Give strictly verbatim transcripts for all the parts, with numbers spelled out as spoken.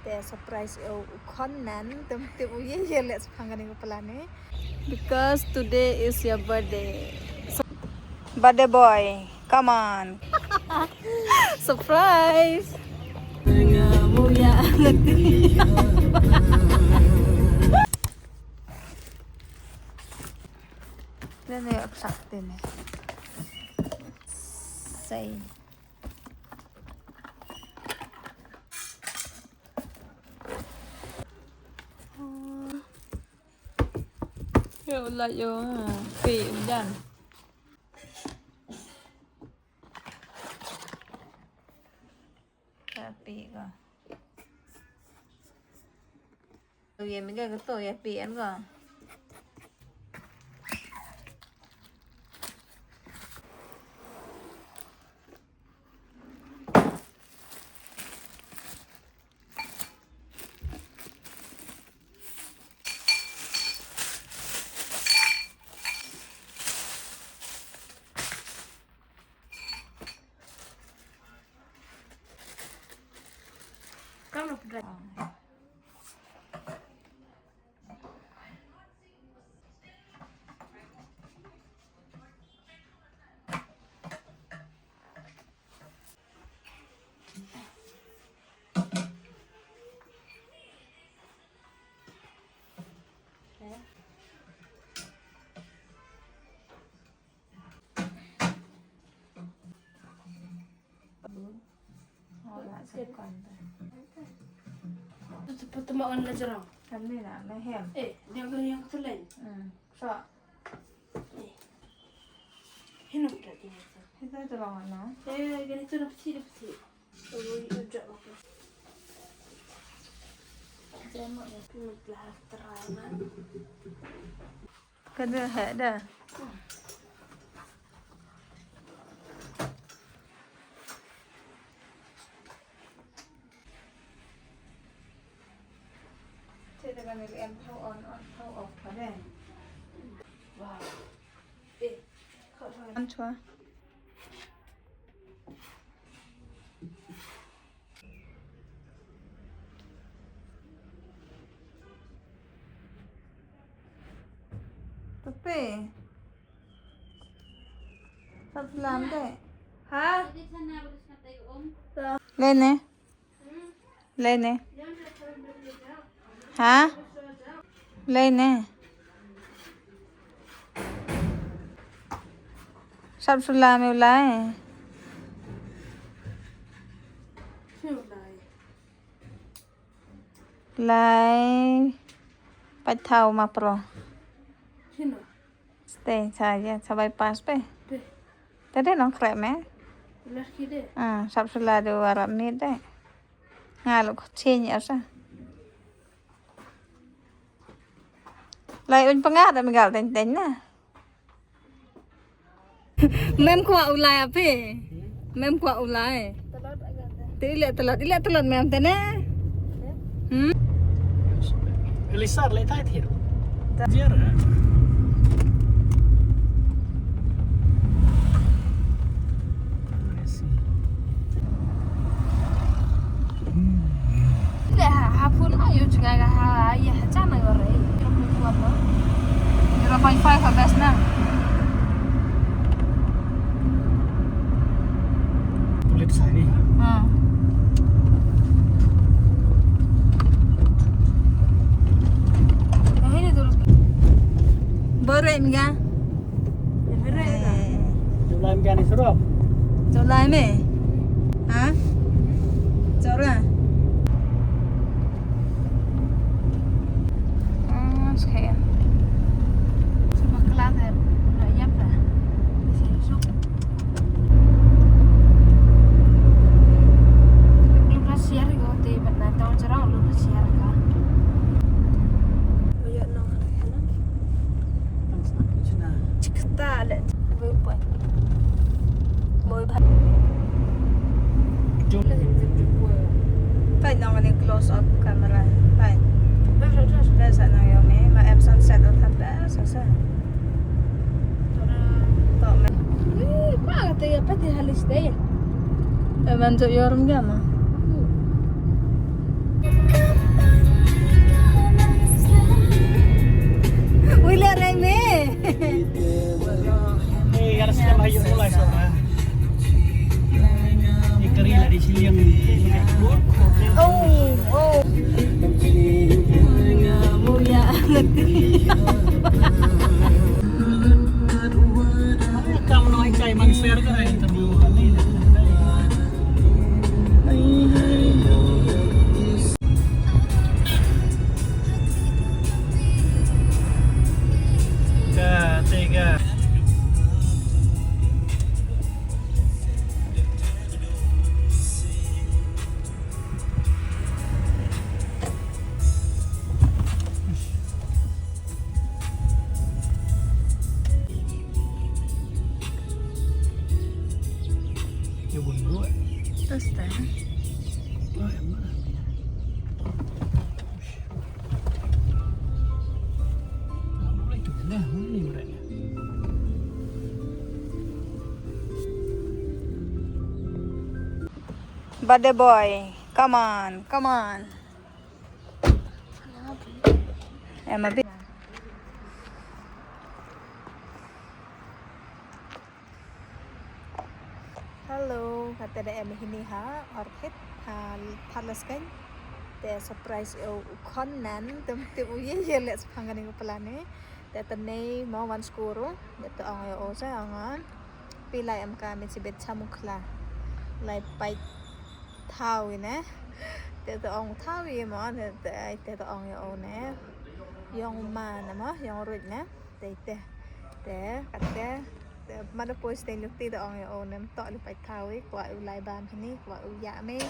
Te surprise ïa u khon nan, tem tem u ye ye leh shaphang kane ka plan ne. Because today is your birthday. So, birthday boy, come on. Surprise. Then they accept me. Say. Yo, la yo, pi jan. Pi ko. Ïa mi ka to ïa pi an ko. Patama on la jarang. Kan ni na na hem. Eh, dia kena yang tu lain. Hmm. So. Eh. Hino dah dia tu. Kita tu lawan no. Eh, gini tu dah peti, dah peti. Oh, you drop off. Jangan nak peti, nak terangan. Ka dei heh da. Te da kane ka em phaw on, on phaw off ka dei. Wow. Eh, kau tu. An chua. Tapi. Sap sula de. Ha? Lei ne. Lei ne. Ha? Lei ne. Sap sula me u lai. Lai. Pat thaw ma pro. Sino? Stay sa ya sa bypass pe. Pe. Tadi nong krek me. Lah kide. Ah, sap sula du arab ni de. Nga lu ko change ya sa. Lai un panga da mi gal teng teng na. Mem kwah u lai ape. Mem kwah u lai. Te ile telot, ile telot mem te ne. Hmm? Elisar le tai thir. Jer. Nde ha, ha phone ma ïoh jngai ka ha, ïa ha jana ïoh re. Ïoh phone kuat ma. Zero point five ha best na. Tulit sa ni. Ha. Eh, ini tulis. Bore mi ga. Julai mkani surok. Julai me. Ha? Jora. Ah, sekaya. Sebab kelak kan. Nak yap dah. Bisa esok. Belum dah siar ko te benda tahu cerang belum dah siar ka. Ayo nong. Chikta le. Mo ba. Pai nong ni close up camera. Pai. Ba sa nang yo me ma em sunset ot ha ba sa sa. To me. Ih, kwa te ya pati halis de. Em anjo yor mi ma. Ayo, mulai, Sora. Ini kari lah di Shillong. Oh, oh. Mulia. Kam noi kai man share ka ai interview kali. Ka tega. Terus dah. Birthday boy, come on, come on. Em a bit. Hello, kata da em hini ha Orchid, ha Palace kan. Te surprise ïa u khon nan, tem tip u ye ye leh shaphang kane ka plan ne. Te tynne mo wan skul ruh, te ong ïa u sa ong an. Phi lai em ka me shibit sha Mukhla. Lai pait thaw ïa ne. Te te ong thaw ïa mo ne te te ong ïa u ne. Ïong ma na mo, ïong ruh ne. Te te. Te kat te. Te ma da poi steng luk ti te ong ïa u ne. Tok luk pait thaw ïa kwah u lai bam hini, kwah u ïa me.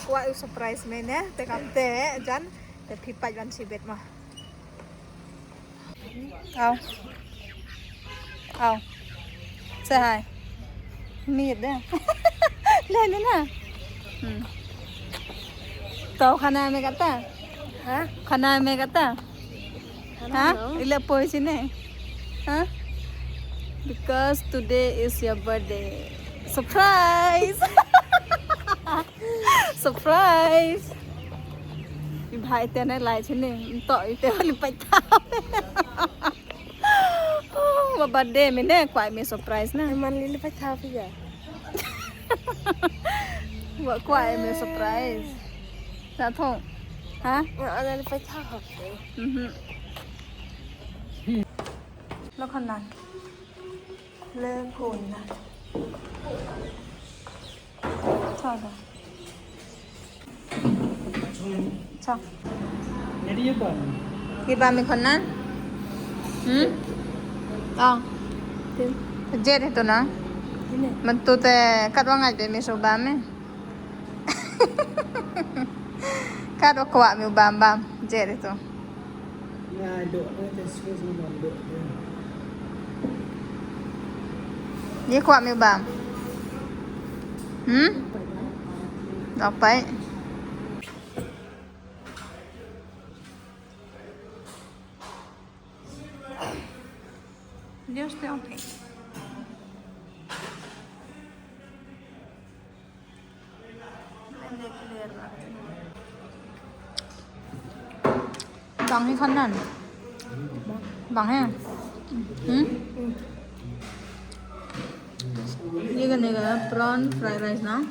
Kwah u surprise me ne. Te kam te jan. Te phi pait wan shibit mo. Au. Au. Say hi. Mute dah. Lah ni na. Hmm. Kau khana me kata? Ha? Khana me kata? Ha? Ila poi sini. Ha? Because today is your birthday. Surprise. Surprise. Ibha ite ne lai chini, nto ite wali paita. Ba birthday mine kwah me surprise na. Man lili paita pia. Ba kwah me surprise. Na thong. Ha? Nga ana li paita hoke. Mhm. Lo khon nan. Le khon nan. Cha da. Cha. Ki bam me khon nan? Hmm? Ong. Jet ito na. Mynta te katwa ngait be me shu bam me. Katwa kwah me bam bam. Jet ito. Nga dok, eh, te sku sku bam dok, eh. Ye kwah me bam. Hmm? Dok pai. Dia stay okay. Bang hi khon nan. Bang hi. Hmm? Ye kane ka prawn fried rice na?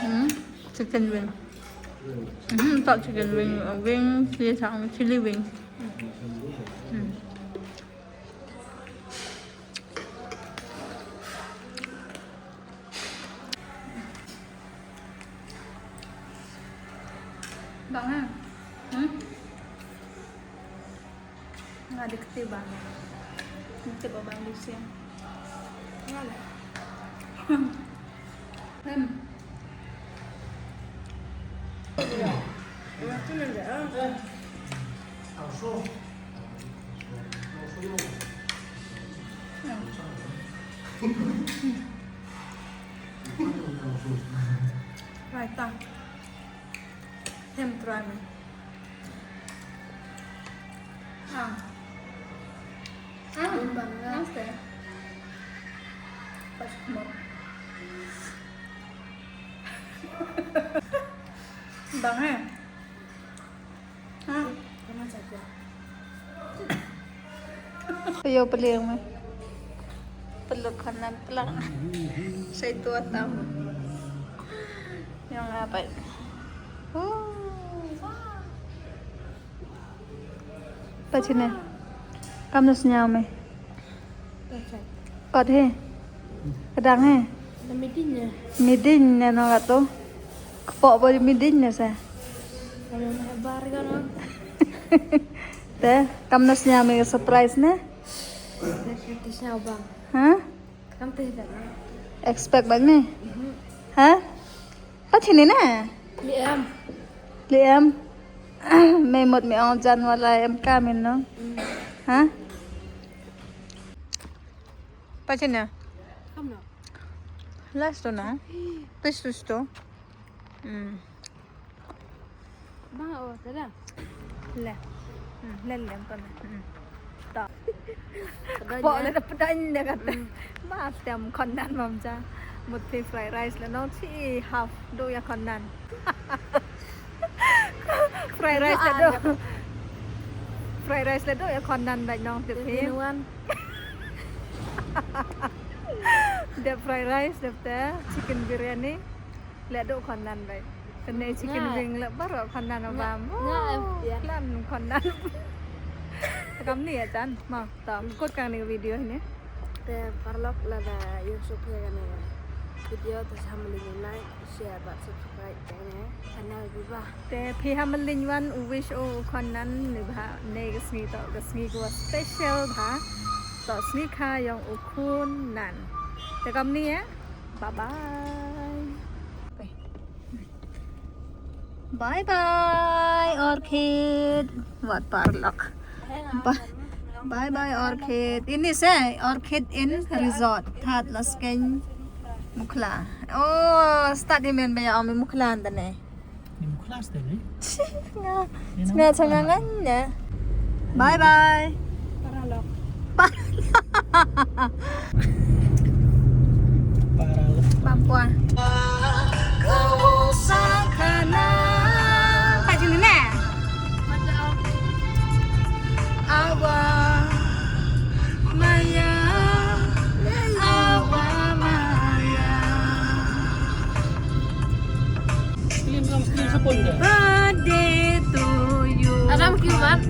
Hmm? Chicken wing. Hmm, tok chicken wing, uh, wing, ye chang chili wing. Hmm. Bang ha? Hmm? Nga dei kti bang. Kti ba bang di siang. Nga lah. Hmm. Raita. Hem try me. Ah. Ah, bang lah. Namaste. Pas mo. Bang eh. Ha? Kena cakap. Ayo peliang me. Lok khon nan plang. Sai tua tam. Yang apa? Oh. Pachine. Kam na sñiaw me. Kot he. Kadang he. Midin ne no kato. Kpoh bo midin ne sa. Te kam na sñiaw me surprise ne. Ha? Expect bad me. Ha? Pachine ne. Liam. Liam. Me mut me ong jan wala em kamin no. Ha? Pachine. Last to na. Pis to sto. Hmm. Ba o tada. Le. Hmm, le le to na. Hmm. Ta. Pok le da pdain da kata. Mas tem khon nan mam ja. Mut phi fried rice le nong chi half do ya khon nan. Fried rice le do. Fried rice le do ya khon nan da nong te phi. Wan. Dep fried rice dep te chicken biryani. Le do khon nan bai. Kane chicken wing le baro khon nan bam. Klan khon nan. Kam ni ya chan ma. Ta kut kang ni video ni. Te parlok lada yung sup ya kane video te sa mali like, share bad subscribe kane channel Viva. Te phi ha mali wan u wish o khon nan ni bha ne ka sngi to ka sngi ko special bha. To sngi kha yong u khon nan. Te kam ni ya. Bye bye. Bye bye orchid. Wat parlok. Bye bye orchid. Ini se orchid in resort. That la skeng Mukhla. Oh, start di men baya om Mukhla anda ne. Ni Mukhla ste ne? Nga nga changa ngan ne. Bye bye. Paralok. Paralok. Papua. Kau sakana. Pak Juni ne? Awa maya, awa maya. Birthday to you. Adam kiumat.